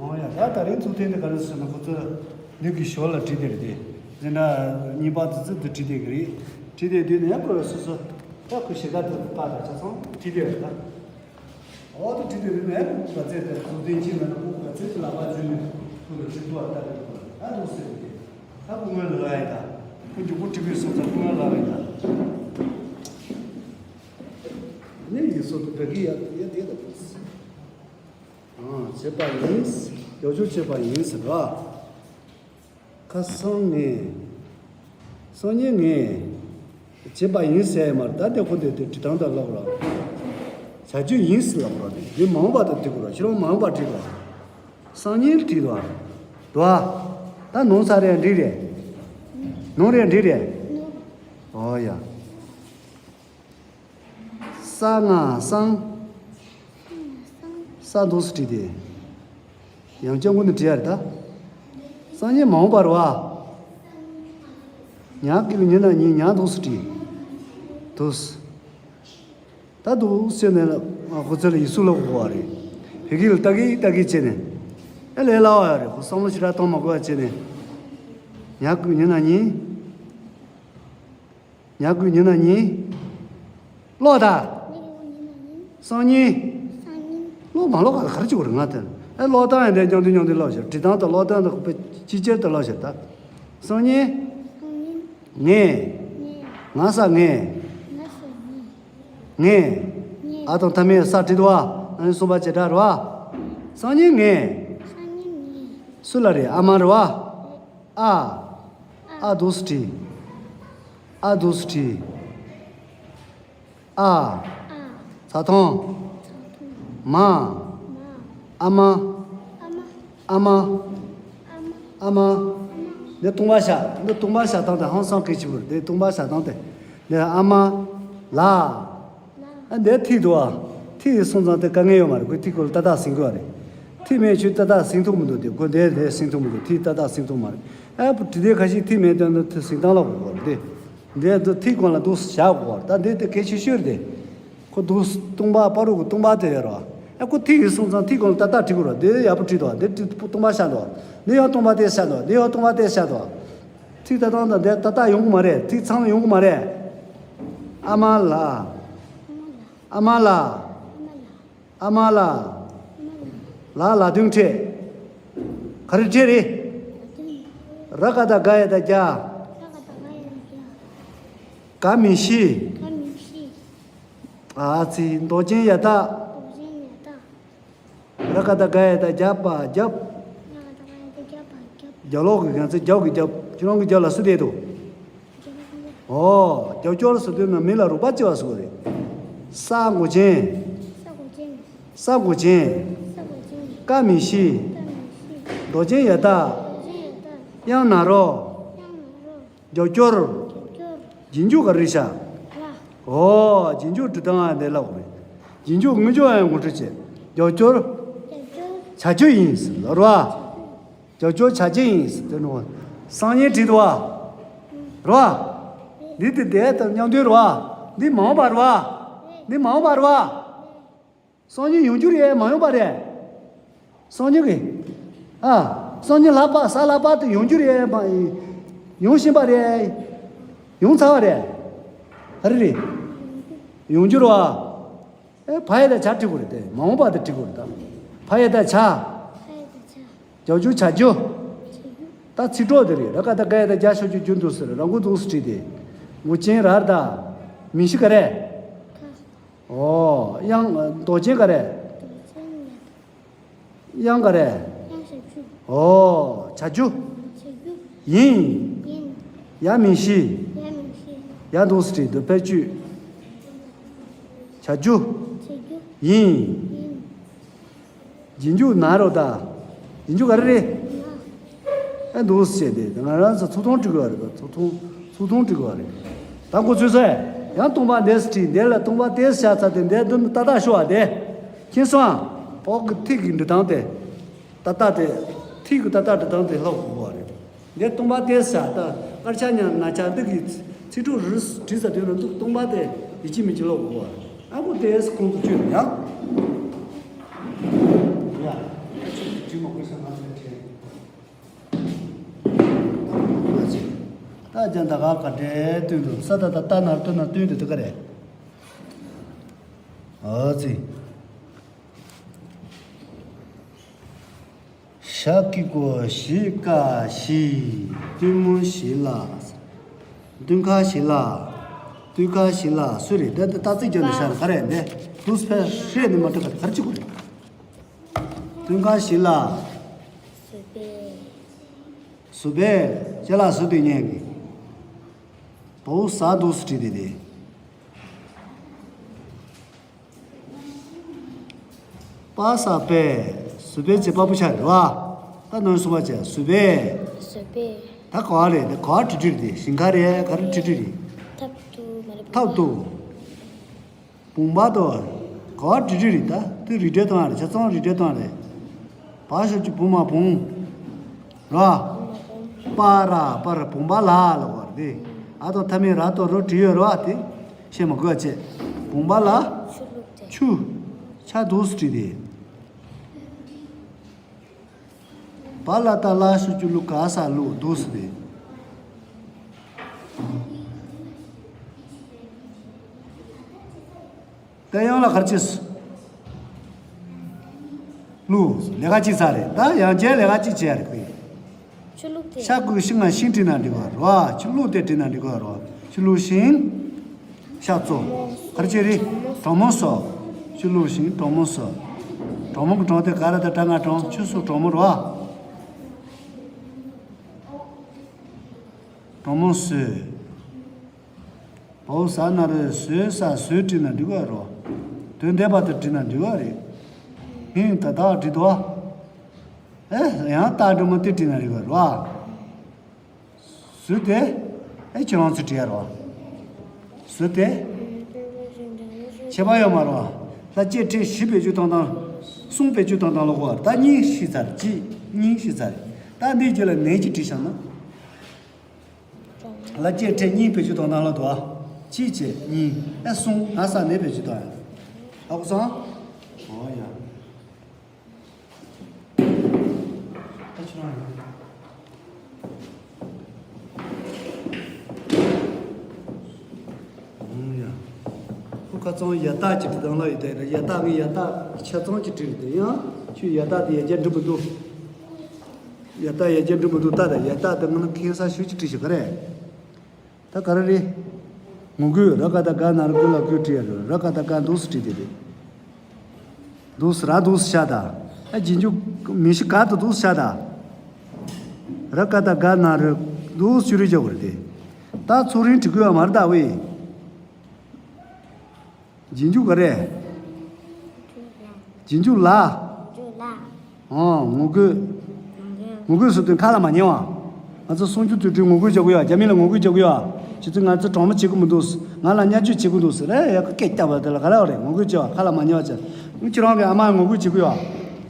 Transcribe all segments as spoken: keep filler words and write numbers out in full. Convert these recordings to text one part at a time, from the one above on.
ཨོ་ཡ། ད་ད་རིང་ཚུགས་ཐེངས་འདི་ག་རེ་ཟེར་ན། ཁོ་ཚོ་ལུས་ཀྱི་ཞོར་ལ་བྲིས་ཏེ་རེད་དེ། འཛིན་གྲྭ་གཉིས་པ་དེ་ཚོ་འདི་བྲིས་ཏེ་གི་རེད། བྲིས་ཏེ་དུས་ནས་ཁོ་རང་སོ་སོ་ད་ཁོ་ཞེ་དྲག་ཏུ་བཀག་ད་ཆ་ཚང་བྲིས་ཏེ་རེད་ད། ཨོ་ད་བྲིས་ཏེ་རེད་ནས་ཁོ་ག་ཚད་དེ་ཚུགས་ཐེངས་ཅིག་མེད་ན་ཁོ་ག་ཚད་ཀྱི་ལག་པ་འཇུས་ནས་ཁོ་ལ་བྲིས་ཐུབ་པ་ལྟ་རེད། ཁོ་ལ་ད་འདུག་ཟེར་གི། ད་སྐུ་ངོ་ལ་ཡ་ད་ཁོ་མགྱོགས་པོ་བྲིས་པའི་སོང་ཙང་སྐུ་ངོ་ལ་ཡ་ད། ནས་ཡིན་སོ་དུ་བྲི་གི་ཡ་ཡ་དེ་ད་ཕུགས། ཨང་། བྱས་པ་ཡིན། རྒྱབ་སྐྱོར་བྱས་པ་ཡིན་ཟེར་བ། ཁ་སང་ངས། སང་ཉིན་ངས། བྱས་པ་ཡིན་ཟེར་ཡ་མ་རེད། ད་དེ་ཁོ་དེ་དེ་བྲི་སྟངས་དང་ལབ་ར། བྱ་རྒྱུ་ཡིན་ཟེར་ལབ་ར། དེ་མ་འོངས་པ་དང་བྲི་དགོས་ར། ཕྱི་རོལ་མ་འོངས་པ་བྲིས་ར། སང་ཉིན་བྲིས་ར། འགྲོ་ཨ། ད་ནོར་ས་རེད་འགྲིག་རེད། ནོར་རེད་འགྲིག་རེད། ཨོ་ཡ། ས་ང་སང་། ས་འདུག་སེ་བྲིས་ཏེ། ཡང་སྐྱབས་མགོན་ནས་བྲིས་ཡ་རེད་ད། སང་ཉིན་མ་འོངས་པ་རེད་བ། ཉག་གི་ཉི་ན་ཉིན། ཉག་འདུག་སེ་བྲིས། འདུག་སེ། ད་འདུག་སེ་ནས་ཁོ་ཚོ་ལ་ཡིག་གཟུགས་ལ་གོ་བ་རེད། བོད་སྐད་ལ་ལྟ་གི་ལྟ་གི་བྱས་ནས། ཨེ་ལས་སླ་བ་ཡ་རེད། ཁོ་བསམ་བློ་ཞེ་དྲག་གཏོང་མ་དགོས་པ་བྱས་ནས། ཉག་གི་ཉི་ན་ཉིན། ཉག་གི་ཉི་ན་ཉིན། ཀློག་ད། སང་ཉིན། ཀློག་མ་ཀློག་ག་ག་རེ་བྱེད་དགོས་རེད་ང་དེ། ཨེ་ཀློག་སྟངས་ཡང་དེ་མཉམ་དུ་མཉམ་དུ་ཀློག་ཤོག་བྲིས་སྟངས་དང་ཀློག་སྟངས་དང་ཅིག་ཅར་དུ་ཀློག་ཤོག་ད། སང་ཉིན། ངས། ང་ས་ངས། ངས། ཨ་དང་མཐའ་མའི་ས་བྲིས་འདུག་བ། ཨ་ནི་གསུམ་པ་བྱེད་སྒྲ་རེད་བ། སང་ཉིན་ངས། སུ་ལ་རེད། ཨ་མ་རེད་བ། ཨ། ཨ་འདུག་སེ་བྲིས། ཨ་འདུག་སེ་བྲིས། ཨ། ཚ་ཐོང་། མ། ཨ་མ། ཨ་མ། ཨ་མ། འདི་སྟོང་པ་བཞག་འདི་སྟོང་པ་བཞག་སྟངས་དེ་ཧང་སང་གི་ཆེ་བོ་རེད། འདི་སྟོང་པ་བཞག་སྟངས་དེ། འདི་ཨ་མ། ལ། ཨ་འདི་ཐིག་འདུག་ཨ། ཐིག་སོང་ཙང་དེ་དཀའ་ངལ་ཡོད་མ་རེད། ཁོས་ཐིག་སྐོར་ལ་ཏག་ཏག་ཟིན་དགོས་པ་རེད། ཐིག་མེད་ཆུ་ཏག་ཏག་ཟིན་ཐུབ་མི་འདུག་དེ་ཁོ་འདི་འདི་ཟིན་ཐུབ་མི་འདུག་ཐིག་ཏག་ཏག་ཟིན་ཐུབ་མ་རེད། ཨ་བྲིས་དེ་ཁ་ཤས་ཐིག་མེད་དོན་དུ་ཐིག་ཟིན་སྟངས་ལ་གོ་དགོས་རེད། དེ་འདི་འདི་ཐིག་གོང་ལ་འདུག་བཞག་དགོས་རེད། ད་འདི་དེ་གལ་ཆེ་ཤོས་རེད། དེ་ཁོ་འདུག་སྟོང་པ་པ་རུ་གི་སྟོང་པ་དེ་རེད་རོ། ཨ་ཁོ་ཐིག་ཡིན་སོང་ཙང་ཐིག་གོང་ལ་ཏག་ཏག་བྲིས་དགོས་རེད། འདི་ཡག་པོ་བྲིས་འདུག་འདི་ཐིག་སྟོང་པ་བཞག་འདུག་འདི་ཡང་སྟོང་པ་དེ་བཞག་འདུག་འདི་ཡང་སྟོང་པ་དེ་བཞག་འདུག་ཐིག་ཏག་ཏག་དང་འདི་ཏག་ཏག་ཡོང་གི་མ་རེད། ཐིག་ཚང་ཡོང་གི་མ་རེད། ཨ་མ་ལགས། ཨ་མ་ལགས། ཨ་མ་ལགས། ལ་ལ་དོན་ཕྲད། ག་རེ་ཕྲད་རེད། ར་ག་བཏགས་རྒ་ཡ་བཏགས་རྒྱ། ག་མི་ཤི། ཨ་ཙི། འདོགས་ཅན་ཡ་བཏགས། ར་ག་བཏགས་རྒ་ཡ་བཏགས་རྒྱ་པ་རྒྱབ། རྒྱབ་ལོག་གི་ང་ཚོ་རྒྱབ་གི་རྒྱབ། ཁྱེད་རང་གི་རྒྱབ་ལ་སུ་བསྡད་འདུག་ཨོ། རྒྱབ་སྐྱོར་ཟེར་དུས་ན་མི་ལ་རོགས་པ་བྱེད་པ་ཟེར་བ་རེད། ས་མགོ་ཅན། ས་མགོ་ཅན། ཀ་མི་ཤི། འདོགས་ཅན་ཡ་བཏགས། དབྱངས་ན་རོ། རྒྱབ་སྐྱོར། རྗེས་འཇུག་ག་རེ་བཞག་ཨོ། རྗེས་འཇུག་འབྲི་སྟངས་འདི་ལབ་དགོས་རེད། རྗེས་འཇུག་དངོས་འཇུག་ཡང་ངོ་སྤྲོད་བྱེད། རྒྱབ་སྐྱོར། བྱ་རྒྱུ་ཡིན་ཟེར་ལབ་རོ། རྒྱབ་སྐྱོར་བྱ་རྒྱུ་ཡིན་ཟེར་དེ་ནོ། སང་ཉིན་བྲིས་འདུག་བ། རེད་བ། འདི་དེ་དེ་དང་མཉམ་དུ་རེད་བ། འདི་མ་འོངས་པ་རེད་བ། འདི་མ་འོངས་པ་རེད་བ། སང་ཉིན་ཡོང་རྒྱུ་རེད། མ་ཡོང་པ་རེད། སང་ཉིན་གི་ཨ། སང་ཉིན་ལྷག་པ་གཟའ་ལྷག་པ་དེ་ཡོང་རྒྱུ་རེད། མ་ཡོང་བཞིན་པ་རེད། ཡོང་ཚར་བ་རེད། ག་རེ་རེད། ཡོང་རྒྱུ་རེད་བ། ཨེ་ཕ་ཡ་བཏགས་བྱ་བྲི་དགོས་རེད་དེ། མ་འོངས་པ་དེ་བྲི་དགོས་རེད་ད། ཕ་ཡ་བཏགས་བྱ། རྒྱབ་སྐྱོར་བྱ་རྒྱུ། ད་ཚིག་གྲོགས་དེ་རེད། ར་ག་བཏགས་རྒ་ཡ་བཏགས་རྒྱ། ཤ་རྒྱུ་རྒྱུ་འདུག་ཟེར། ར་མགོ་འདུག་སེ་བྲིས་ཏེ། མགོ་ཅན་ར་བཏགས། མི་ཤི་ག་རེ། ཨོ། དབྱངས། འདོགས་ཅན་ག་རེ། དབྱངས་ག་རེ། ཨོ། བྱ་རྒྱུ། ཡིན། ཡ་མི་ཤི། ཡ་འདུག་སེ་བྲིས་འདུག་ཕལ་ཆེར། བྱ་རྒྱུ། ཡིན། རྗེས་འཇུག་ན་རོ་ད། རྗེས་འཇུག་ག་རེ་རེད། ཨེ་འདུག་སེ་བྱས་ཏེ་ང་རང་ཚོ་ཚུགས་ཐུང་བྲི་དགོས་རེད། ཚུགས་ཐུང་། ཚུགས་ཐུང་བྲི་དགོས་རེད། ད་འགོ་ཚུགས་ས་ཡང་སྟོང་པ་འདས་སེ་བྲིས། འདས་ལ་སྟོང་པ་དེ་བཞག་ཚར་ཏེ་འདས་དོན་ཏག་ཏག་ཤོག་ཨ་དེ། མཁྱེན་སོང་ཨ། འོག་གི་ཐིག་གི་འབྲི་སྟངས་དེ། ཏག་ཏག་དེ། ཐིག་གི་ཏག་ཏག་འབྲི་སྟངས་དེ་ལྷག་དགོས་པ་རེད། འདས་སྟོང་པ་དེ་བཞག་ད་དཀར་ཆག་ཉག་ན་ཆག་འདི་གི་ཚིག་གྲོགས་རིས་བྲིས་ཚར་དུས་ན་འདུག་སྟོང་པ་དེ་ཡིད་ཆེས་མི་བྱེད་ལྷག་དགོས་པ་རེད། ཨ་ཁུ་དེས་ཁོང་དུ་ཆུད་ཡང་། ཡ། ཞུ་མ་དགོས་ས་ང་ཚོས་དྲན། ད་ཀྱང་ད་ག་ག་འདྲའི་སྟོན་དུ་ས་ད་ད་ལྟ་ན་སྟོན་ན་སྟོན་དུ་དུ་ག་རེད། ཨོ་ཙི། ཞག་གི་གོ་ཞི་ཀ་ཞི། སྟོན་མོ་ཞི་ལ། སྟོན་ཁ་ཞི་ལ། སྟོན་ཁ་ཞི་ལ་སུ་རེད། ད་ད་ད་ཙིག་ཀྱང་ནི་ཤར་ག་རེད་འདི། དུས་ཕལ་ཧྲེ་ནི་མ་ཏྲ་ག་རེ་གཅིག་གོ་རེད། སྟོན་ཁ་ཞི་ལ། བཟོད་པས། བཟོད་པས་ཅི་ལ་བཟོད་དེ་ཉན་གི། བོ་ཟ་དུས་སུ་བྲིས་ཏེ་དེ། པ་ས་པས། བཟོད་པས་ཅེས་པ་པོ་ཆ་རེད་བ། ད་ནོན་སུ་བ་ཅེས་བཟོད་པས། བཟོད་པས། ད་ག་བ་རེད། ད་ག་བ་བྲི་བྲི་རེད། ཞིང་ཁ་རེད། ག་རེ་བྲི་བྲི་རེད། ཐབ་ཏུ་མ་རེད། ཐབ་ཏུ། བུང་བ་དོ། ག་བ་བྲི་བྲི་རེད། ད་དུ་རི་འདྲེ་བཏང་རེད། ཆ་ཚང་རི་འདྲེ་བཏང་རེད། བ་ཤོ་ཅི་བུ་མ་བུང་། ར། པ་ར་པ་ར་བུང་བ་ལ་ལ་བར་དེ། ཨ་དང་མཐའ་མེད་ར་དང་རོ་བྲིས་ཡོད་ར་བ་དེ། བཤད་མ་དགོས་བྱས། བུང་བ་ལ། ཆུ་བླུགས་ཏེ། ཆུ། ཆ་དུས་བྲིས་ཏེ། བ་ལ་ཏ་ལ་ཤུ་ཅུ་ལུ་ག་ས་ལུ་དུས་ཏེ། ད་ཡང་ལ་གར་ཅིས། ལུ། ལས་ཀ་ཅིག་ཚར་རེད། ད་ཡང་རྒྱལ་ལས་ཀ་ཅིག་བྱས་རེད་ཁོས། ཆུ་བླུགས་ཏེ། ཤ་ཀུ་ཤིང་ང་ཤིང་བྲིས་ན་འགྲིག་གོ་རོ། ཆུ་བླུགས་ཏེ་བྲིས་ན་འགྲིག་གོ་རོ། ཆུ་བླུགས་ཤིང་། ཤ་བཙོ། གར་ཅི་རེད། གྲོག་མོ་སོ། ཆུ་བླུགས་ཤིང་གྲོག་མོ་སོ། གྲོག་མོ་གི་གྲོག་དེ་ག་ར་ད་གྲ་ང་གྲོག་ཆུ་སུ་གྲོག་མོ་རོ། གྲོག་མོ་སོས། བའོ་ཟ་ན་རེ་ཟོས་ས་ཟོས་བྲིས་ན་འགྲིག་ག་རོ། དོན་འདས་པ་དེ་བྲིས་ན་འགྲིག་ག་རེད། ཧིན་ད་ད་བྲིས་དོ། ཨེ་ཡང་ད་འགྲོ་མོ་དེ་བྲིས་ན་འགྲིག་ག་རོ། ཟོས་ཏེ། ཨེ་ཁྱེད་རང་ཚོས་བྲིས་ཡ་རོ། ཟོས་ཏེ། ཁྱད་པར་ཡོད་མ་རོ། ལྷ་སྐྱེ་ཕྲད་བཞི་བེད་སྤྱོད་བཏང་སྟངས། གསུམ་བེད་སྤྱོད་བཏང་སྟངས་ལོག་གོ། ད་གཉིས་ཤི་ཚར་གཅིག་གཉིས་ཤི་ཚར། ད་འདིའི་རྗེས་ལ་ནས་ཀྱི་བྲིས་བཞག་ན། ལ་སྐྱེ་ཕྲད་གཉིས་བེད་སྤྱོད་བཏང་སྟངས་ལ་དོ། གཅིག་བྱས་གཉིས། ཨེ་གསུམ་ང་ས་ནས་བེད་སྤྱོད་བཏང་ཡ། ཨ་ཁུ་སང་། ཨོ་ཡ། ཨ་ཁུ་སང་། ཨོ་ཡ། ཁོ་ཁ་ཚང་ཡ་ཏག་ཅིག་བྲིས་སྟངས་ལ་ཡོད་དེ་རེད། ཡ་ཏག་གི་ཡ་ཏག་ཆ་ཚང་ཅིག་བྲིས་རེད་དེ་ཡང་ཁྱོད་ཡ་ཏག་དེ་ཡ་རྒྱ་འགྲིག་མི་འདུག་ཡ་ཏག་ཡ་རྒྱ་འགྲིག་མི་འདུག་ད་ད་ཡ་ཏག་དེ་ང་ན་ཁེངས་ས་ཞུ་ཅིག་བྲིས་ཤིག་ག་རེད། ད་ག་རེ་རེད། ངོ་རྒོལ་ར་ཀ་ད་ག་ན་ར་རྒོལ་ལ་རྒོལ་བྲིས་ཡ་རེད། ར་ཀ་ད་ག་འདུག་སེ་བྲིས་དེ་རེད། འདུག་སེ་ར་འདུག་སེ་ཤ་ད། ཨ་རྗེས་འཇུག་མི་ཤི་ག་ད་འདུག་སེ་ཤ་ད། ར་ཀ་ད་ག་ན་ར་འདུག་སེ་ཅུ་རེ་རྒྱག་དགོས་རེད་དེ། ད་ཚུགས་རིང་བྲིས་དགོས་ཡ་མ་རེད་ད་ཝེ། རྗེས་འཇུག་ག་རེ། རྗེས་འཇུག་ལ། ཨོ་ངོ་རྒོལ། ངོ་རྒོལ་ཟེར་དུས་ཁ་ལ་མ་ཉན་བ། ང་ཚོ་གསུང་ཆོས་དུས་དྲུག་ངོ་རྒོལ་བྱ་དགོས་ཡ། རྒྱ་མི་ལ་ངོ་རྒོལ་བྱ་དགོས་ཡ། ཁྱེད་ཚོས་ང་ཚོ་གྲོགས་མོ་བྱེད་ཀྱི་མི་འདུག་ང་ལ་བརྙས་བཅོས་བྱེད་ཀྱི་འདུག་ཟེར་ལ་ཡ་ཁ་སྐད་བརྒྱབ་པ་དེ་ལ་ག་རེ་བ་རེད། ངོ་རྒོལ་བྱེད་བ་ཁ་ལ་མ་ཉན་བ་བྱས། ཁྱེད་རང་གིས་ཨ་མ་ངོ་རྒོལ་བྱེད་དགོས་ཡ།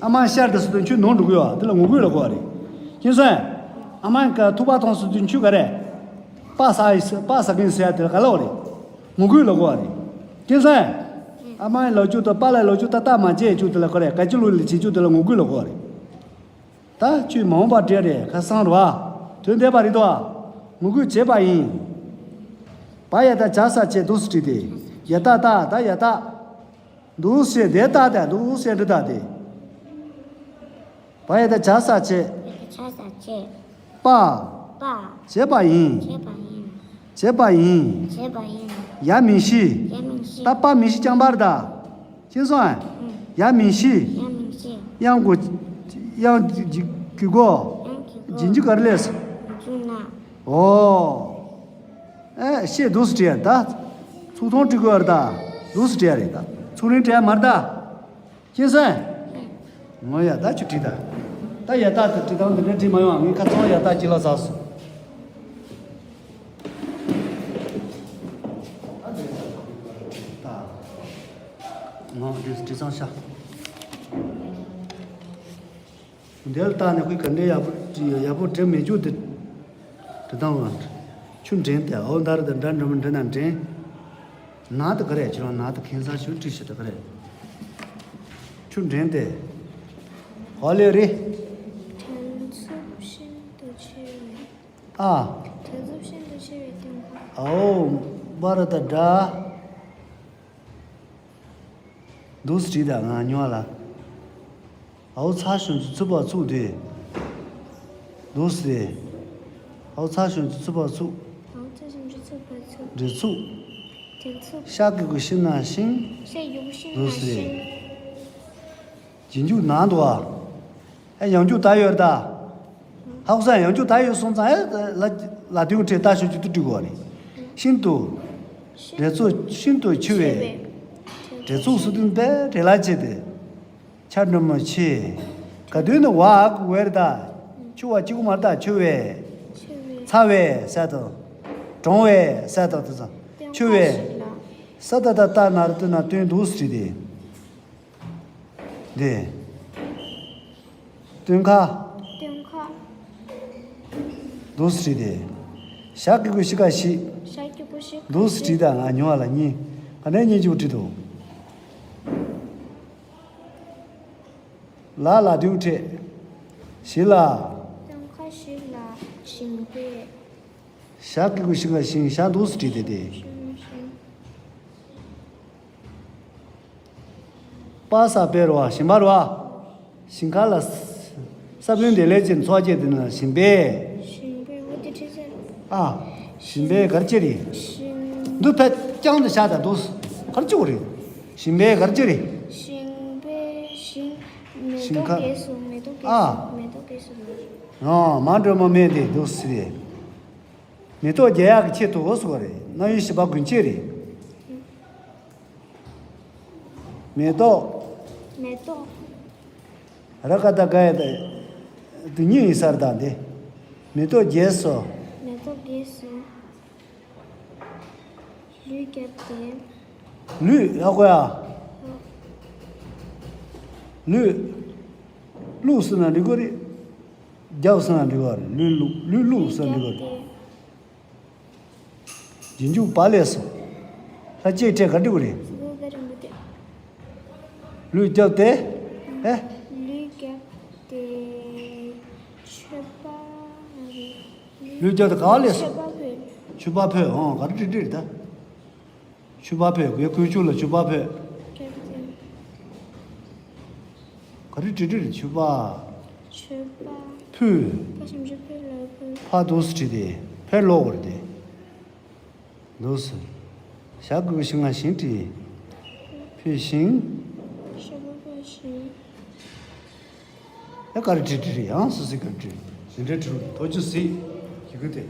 ཨ་མ་ཤར་དུ་ཟེར་དུས་ཁྱོད་ནོར་འགྲོ་གི་ཡ། དེ་ལ་ངོ་རྒོལ་ལ་གོ་བ་རེད། ཁྱེད་ཚོས། ཨ་མ་ག་ཐུག་པ་ཐོང་ཟེར་དུས་ཁྱོད་ག་རེ། པ་ས་ཡི་ཟེར་པ་ས་གིན་ཟེར་ཡ་དེ་ལ་ག་ལ་བ་རེད། ངོ་རྒོལ་ལ་གོ་བ་རེད། ཁྱེད་ཚོས། ཨ་མ་ཡི་ལོ་རྒྱུས་དང་པ་ལ་ལོ་རྒྱུས་ཏག་ཏག་མ་བྱས་ཁྱོད་དེ་ལ་ག་རེ་ག་ཅི་ལོ་ལི་བྱེད་ཁྱོད་དེ་ལ་ངོ་རྒོལ་ལ་གོ་བ་རེད། ད་ཁྱོད་མ་འོངས་པ་བྲེལ་རེད་ཁ་སང་རོ། དོན་འདས་པ་རེད་དོ། ངོ་རྒོལ་བྱས་པ་ཡིན། བ་ཡ་ད་བྱ་ས་བྱས་འདུག་སེ་བྲིས་ཏེ། ཡ་ཏག་ཏག་ད་ཡ་ཏག་འདུག་སེ་དེ་ཏག་ཏག་འདུག་སེ་འབྲི་ཏག་དེ། བ་ཡ་ད་བྱ་ས་བྱས། བྱ་ས་བྱས། པ། པ། བྱས་པ་ཡིན། བྱས་པ་ཡིན། བྱས་པ་ཡིན། བྱས་པ་ཡིན། ཡ་མིང་གཞི། ཡ་མིང་གཞི། ད་པ་མིང་གཞི་རྐྱང་པར་ད། ཤེས་སོང་ཨ། ཡ་མིང་གཞི། ཡ་མིང་གཞི། དབྱངས་གོ། དབྱངས་གི་གོ། དབྱངས་གི་གོ། རྗེས་འཇུག་ག་རེ་ལས། རྗེས་འཇུག་ན། ཨོ། ཨེ་ཤེས་འདུག་སེ་བྲིས་ཡ་ད། ཚུགས་ཐུང་བྲིས་དགོས་ཡ་རེད་ད། འདུག་སེ་བྲིས་ཡ་རེད་ད། ཚུགས་རིང་བྲིས་ཡ་མ་རེད་ད། ཤེས་སོང་ཨ། ངོ་ཡ་ད་ཁྱོད་བྲིས་ད། ད་ཡ་ད་དེ་བྲིས་སྟངས་འདི་འདྲ་བྲིས་མ་ཡོང་ཨ། ངས་ཁ་ཚང་ཡ་ད་ཅི་ལ་ཟ་སོང་། ང་འདི་བྲིས་ཚང་ཤག་འདིར་བལྟས་ནས་ཁོས་ག་འདྲའི་ཡག་པོ་ཡག་པོ་བྲིས་མེད་རྒྱུ་དེ་དེ་དང་བ། ཆུ་འདྲེན་ཏེ་ཨོ་འདར་དེ་འདྲ་འདྲ་མི་འདྲ་ན་འདྲེན། ན་དེ་ག་རེ་ཁྱེད་རང་ན་དེ་ཁེན་ས་ཞུ་བྲིས་ཤིག་དེ་ག་རེ། ཆུ་འདྲེན་ཏེ། ག་ལེ་རེད། བྲེལ་འཚུབ་ཤིན་ཏུ་ཆེ་བའི། ཨ། བྲེལ་འཚུབ་ཤིན་ཏུ་ཆེ་བའི་སྟོན་ཁ། ཨའོ། པ་ར་ད་དྲ། འདུག་སེ་བྲིས་དང་ང་ཉོ་ལ། ཨའོ་ཚ་ཞོན་ཚུ་ཚུབ་པ་ཚུགས་དེ། འདུག་སེ། ཨའོ་ཚ་ཞོན་ཚུ་ཚུབ་པ་ཚུགས། ཨའོ་ཚ་ཞོན་ཚུ་ཚུབ་པ་ཚུགས། བྲེལ་འཚུབ། བྲེལ་འཚུབ། ཤ་གི་གུ་ཤི་ན་ཤིང་། ཤ་གི་གུ་ཤི་ན་འདུག་སེ། ཤིང་། རྗེས་འཇུག་ནང་དུ་བ། ཨེ་ཡང་འཇུག་ད་ཡོད་ད། ཧ་གོ་སོང་། ཡང་འཇུག་ད་ཡོད་སོང་ཙང་ཨེ་ལ་ལ་དུས་ཀྱི་ཁྲིད་ལྟ་ཞོད་ཀྱི་དུ་འགྲིག་གོ་རེད། ཤིན་ཏུ། བྲེལ་འཚུབ་ཤིན་ཏུ་ཆེ་བས། བྲེལ་འཚུབ་སུ་དུ་བས་བྲེལ་ལ་ཆེ་སྟེ། ཆ་འགྲོ་མོ་ཆེ། ག་དུས་ནི་བ་ཨ་གུ་བེར་ད། ཆུ་བ་གཅིག་གུ་མར་ད་ཆུ་བས། ཚ་བས་ས་དང་། གྲང་བས་ས་དང་དུ་ཚང་། ཆུ་བས། ས་ད་ད་ད་ན་རུ་དུ་ན་སྟོན་འདུག་སེ་བྲིས་ཏེ། འདི། སྟོན་ཁ། སྟོན་ཁ། འདུག་སེ་བྲིས་ཏེ། ཞག་གི་གུ་ཤི་ཀ་ཤི། ཞག་གི་གུ་ཤི་ཀ་འདུག་སེ་ཤི། བྲིས་དང་ང་ཉོ་བ་ལ་གཉིས། ག་ནས་གཉིས་འཇུག་བྲིས་འདུག་ལ་ལ་དུས་ཁྲིད། ཞི་ལ། སྟོན་ཁ་ཞི་ལ་ཞིང་པས། ཞག་གི་གུ་ཤི་ཀ་ཤིང་ཞག་འདུག་སེ་བྲིས་ཏེ་དེ། ཤིང་ཤིང་། པ་ས་པེ་རུ་བ་ཞིང་པ་རུ་བ། ཞིང་ཁ་ལ། ས་བོན་དེ་ལས་ཀྱི་འཚོ་བྱེད་དེ་ན་ཞིང་པས། ཞིང་པས་འོ་དེ་ཁྲིད་ཟེར། ཨ། ཞིང་པས་གར་ཅི་རེད། ཞིང་། འདུ་ཕེ་རྐྱང་དུ་བཞག་ད་འདུག་གར་ཅི་གོ་རེད། ཞིང་པས་གར་ཅི་རེད། ཞིང་པས་ཞིང་། མེ་ཞིང་ཁ། ཏོག་རྒྱས་སོང་། མེ་ཏོག་རྒྱས་ཨ། སོང་། མེ་ཏོག་རྒྱས་སོང་། ཨ། མ་འགྲོ་མ་མེད་དེ་འདུག་སེ་རེད། མེ་ཏོག་རྒྱས་ཡག་གི་ཆེད་དུ་འོ་སོ་རེད། རྣམ་དབྱེ་བཞི་པ་དགུན་ཆེད་རེད། མེ་ཏོག་མེ་ཏོག་ར་ཀ་ད་ག་ཡ་ད། དེ་གཉིས་ཡིན་སར་དང་དེ། མེ་ཏོག་རྒྱས་སོ། མེ་ཏོག་རྒྱས་སོ། ལུས་བརྒྱབ་སྟེ། ལུས་ཡག་གོ་ཡ། ལུས། ལུས་སུ་ན་འགྲིག་གོ་རེད། རྒྱབ་སུ་ན་འགྲིག་གོ་རེད། ལུས་ལུ་ལུས་ལུས་སུ་འགྲིག་གོ་རེད། རྗེས་འཇུག་པ་ལས་སོ། ལྷ་ཅེས་ཁྲེ་ག་འགྲིག་རེད། ལུས་བརྒྱབ་སྟེ། ཨེ། ལུས་བརྒྱབ་སྟེ། མཆོད་པ་རེད། ལུས་བརྒྱབ་སྟེ་ག་ལས་སོ། མཆོད་པ་ཕུལ། མཆོད་པ་ཕུལ་ཨང་ག་རེ་འགྲིག་འགྲིག་རེད་ད། མཆོད་པ་ཕུལ་དགོས། དཀོན་མཆོག་ལ་མཆོད་པ་ཕུལ། ག་རེ་འགྲིག་འགྲིག་རེད་མཆོད་པ། མཆོད་པ། ཕུལ། ཕ་ཞབས་ཀྱུ་ཕུལ་ལ་ཕུལ། ཕ་འདུག་སེ་བྲིས་ཏེ། ཕེར་ལོག་གོ་རེད་དེ། འདུག་སེ། ཞག་གི་གུ་ཤི་ང་ཤིང་བྲིས། ཕུལ་ཞིང་། ཞབས་ཀྱུ་ཕུལ་ཞིང་། ཨེ་ག་རེ་བྲིས་བྲིས་རེད་ཡང་སུ་སི་ག་རེ་བྲིས། ཟིན་བྲིས་བྲིས་རུ་ཐོ་ཅི་སི། ཡི་གུ་དེ།